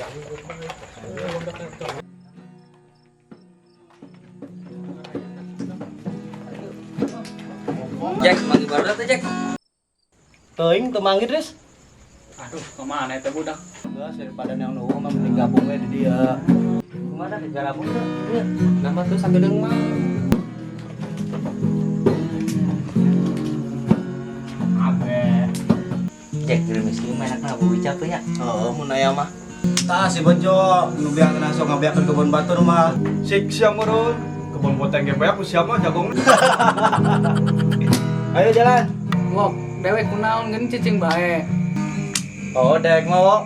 Jack, manggil baru tuh Jack. Teuing teu manggil, Riz. Aduh, kemana itu budak? Geus daripada yang nu mah mending gabung we di dia. Kemana garabung tuh? Iya. Nama tuh sagedeung mah. Abe. Jack, gerimis ieu mah enakna bu Wicak tuh nya. Heeh, mun aya mah. Tah si Bejo nu beak sok ngabeakeun kebon batur mah. Sik siang meureun. Kebon poteng ge bae aku siap mah jagung. Ayo jalan. Wok, dewek kunaon geuning cicing bae. Oh, dek mah, Wok.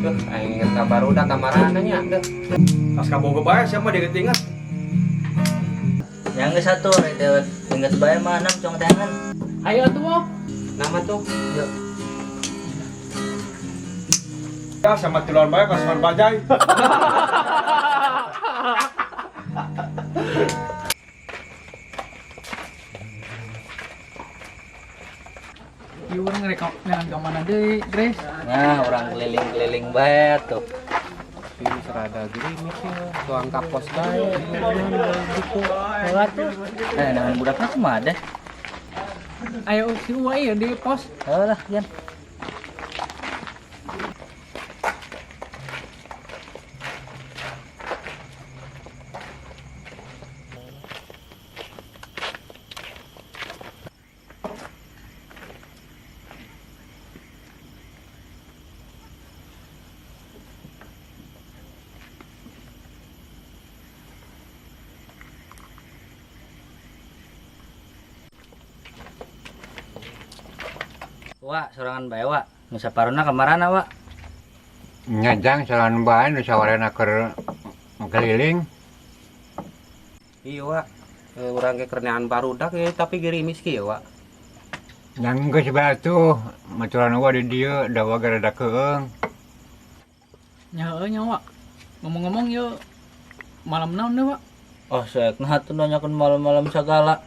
Duh, aing inget ka barudak kamarana nya. Duh. Tas kabogo bae siap mah diinget-inget. Yang geus satu rek dewek inget bae mah enam cong tangan. Ayo atuh, Wok. Nama tuh. Yuk. Ya sama tiluan bae kasuan bajai. Ieu urang rek neangan ka mana deui, Grace? Nah, orang keliling-keliling bae tuh. Ini serada gerimis ya, tuang kapos bae. Gitu. Heula tuh. Eh, dengan budaknya kumaha deh? Ayo si Uwa ieu di pos. Heuh lah, Yan. Wak, sorangan bae, Wak. Nu saparona kamarana, Wak? Nyajang sorangan bae nu sawarena keur keliling. Iya, Wak. Urang ge keur neangan barudak ya, tapi gerimis kieu, Wak. Yang geus bae atuh, maturan wa di dieu da wa rada keung. Nya heueuh nya, Wak. Ngomong-ngomong ieu malam naon deui, Wak? Oh, saekna atuh nanyakeun malam-malam sagala.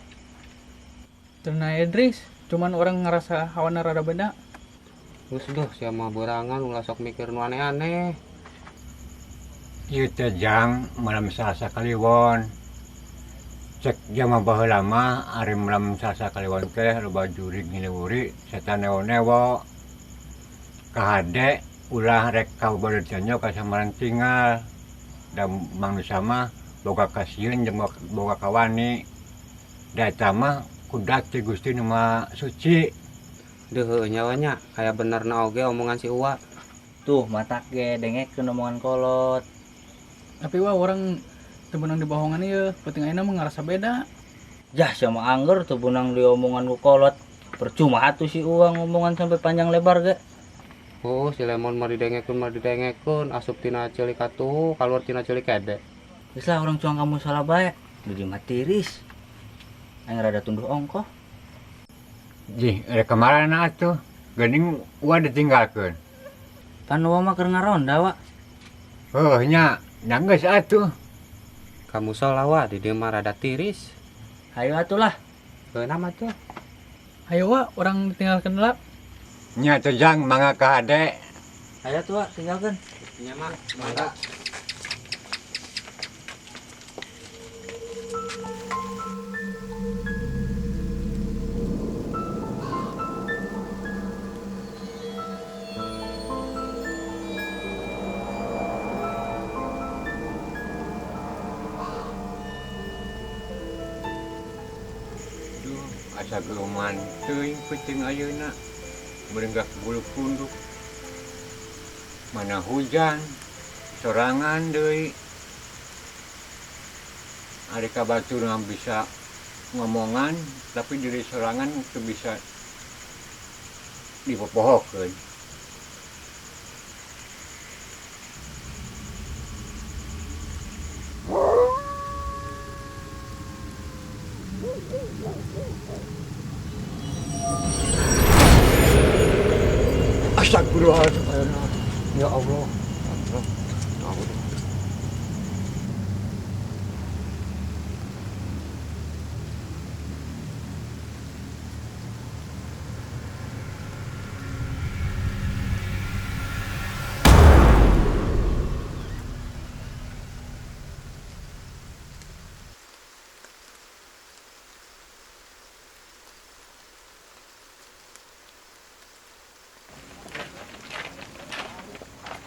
Teu nae, Idris. Cuman orang ngerasa hawana rada beda. Geus duh, sia mah beurangan ulah sok mikir nu aneh-aneh. Ieu teh jang malam Salasa Kaliwon. Cek jama baheula mah ari malam Salasa Kaliwon teh loba jurig ngiliwuri setan newo-newo. Kahade ulah rek ka barudak cenyo ka samaran tinggal. Da manusia mah boga kasieun jeung boga kawani. Da eta mah kudat ti Gusti nu Maha Suci. Duh, heueuh nya nya, aya benerna oge omongan si Uwa. Tuh, matak ge dengekeun omongan kolot. Tapi wah orang teu beunang dibohongan ieu, penting ayeuna mah ngarasa beda. Jah, sia mah angger teu beunang diomongan ku kolot. Percuma atuh si Uwa ngomongan sampai panjang lebar ge. Oh, si Lemon mah didengekeun, asup tina ceulik atuh, kaluar tina ceulik kede. Geus lah urang cuang kamu salah bae. Di mah tiris. Aing rada tunduh ongkoh. Jih, rek kamarana atuh? Geuning Uwa ditinggalkeun. Pan Uwa mah keur ngaronda, Wak. Heuh nya, nya geus atuh. Kamu salah, Wak, di dieu mah rada tiris. Hayu atuh lah. Heuh nama tuh. Hayu, Wak, urang ditinggalkeun heula. Nya teh jang mangga ka hade. Hayu atuh, Wak, tinggalkeun. Nya mah, mangga. Asa geluman teuing peuting ayeuna merenggak bulu punduk. Mana hujan sorangan deui. Ari ka batur mah bisa ngomongan tapi diri sorangan teu bisa dipopohokeun. Astagfirullahaladzim. Ya Allah.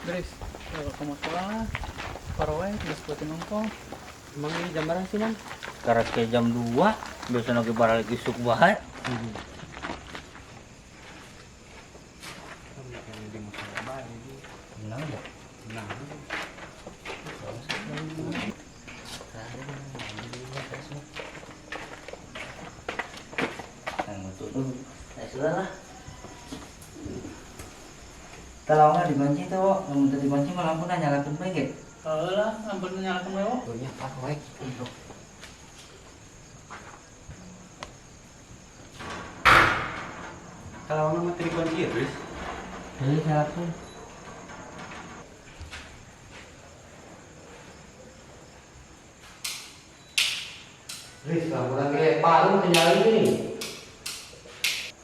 Grace, kalau kamu sekolah lah. Paroe geus buatin ongkoh. Emang ini jam berapa sih, Mang? Karas ke jam 2, biasa lagi balik isuk bae. Kenapa ya? Nah, lah. Kalau nggak dikunci tuh, Wok. Lamun teu dikunci mah lampu nyalakeun bae ge. Heeh lah, lampu nyalakeun bae, Wok. Tuhnya paroek. Kalau mah teu dikunci ya, Riz. Heuh, nyalakeun. Riz, lampu lagi baru tinggal ini.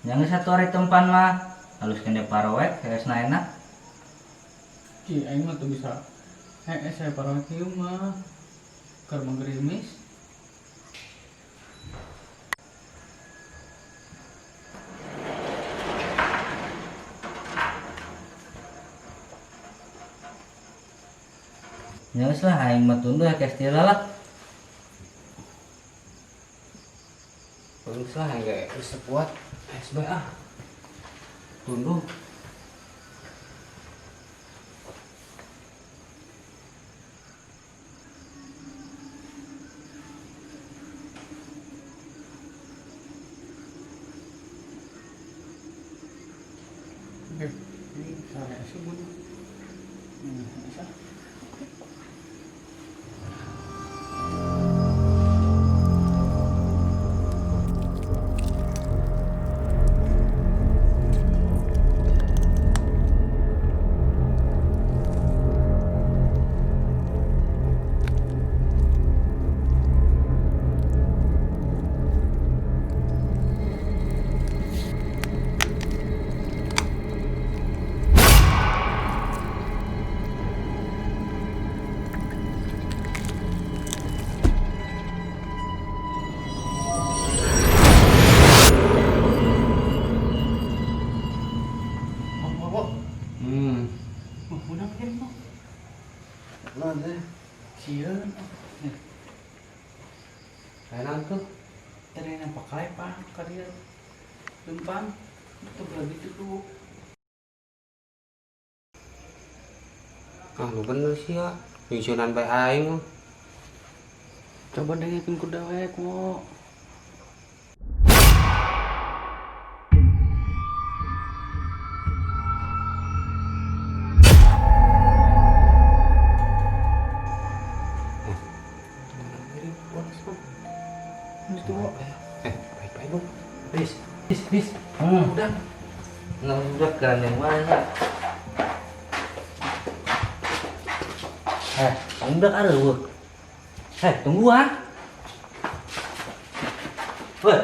Jangan satu hari tempan mah. Halus kene paroek, heesna enak. Ci, aing mah tuh bisa. Saya paroek ieu mah. Keur mah gerimis. Ya geus lah aing mah tunduh ya kestila lah. Bagus lah, enggak bisa kuat. SB ah. Tunduh. Ini sare sih mun. Bisa. Udah mungkin kok. Nah, teh. Sieun. Enak tuh. Tadi nampak kalepang ka dieu. Lempang. Itu begitu tuh. Ah, lu bener sih ya. Nyusunan bae aing mah. Coba dengerin ku dewek, wo. Itu, wo. Baik-baik, Bu. Riz, Riz, Riz. Udah. Nah, udah keren yang mana? Udah ada lu. Tungguan. Weh.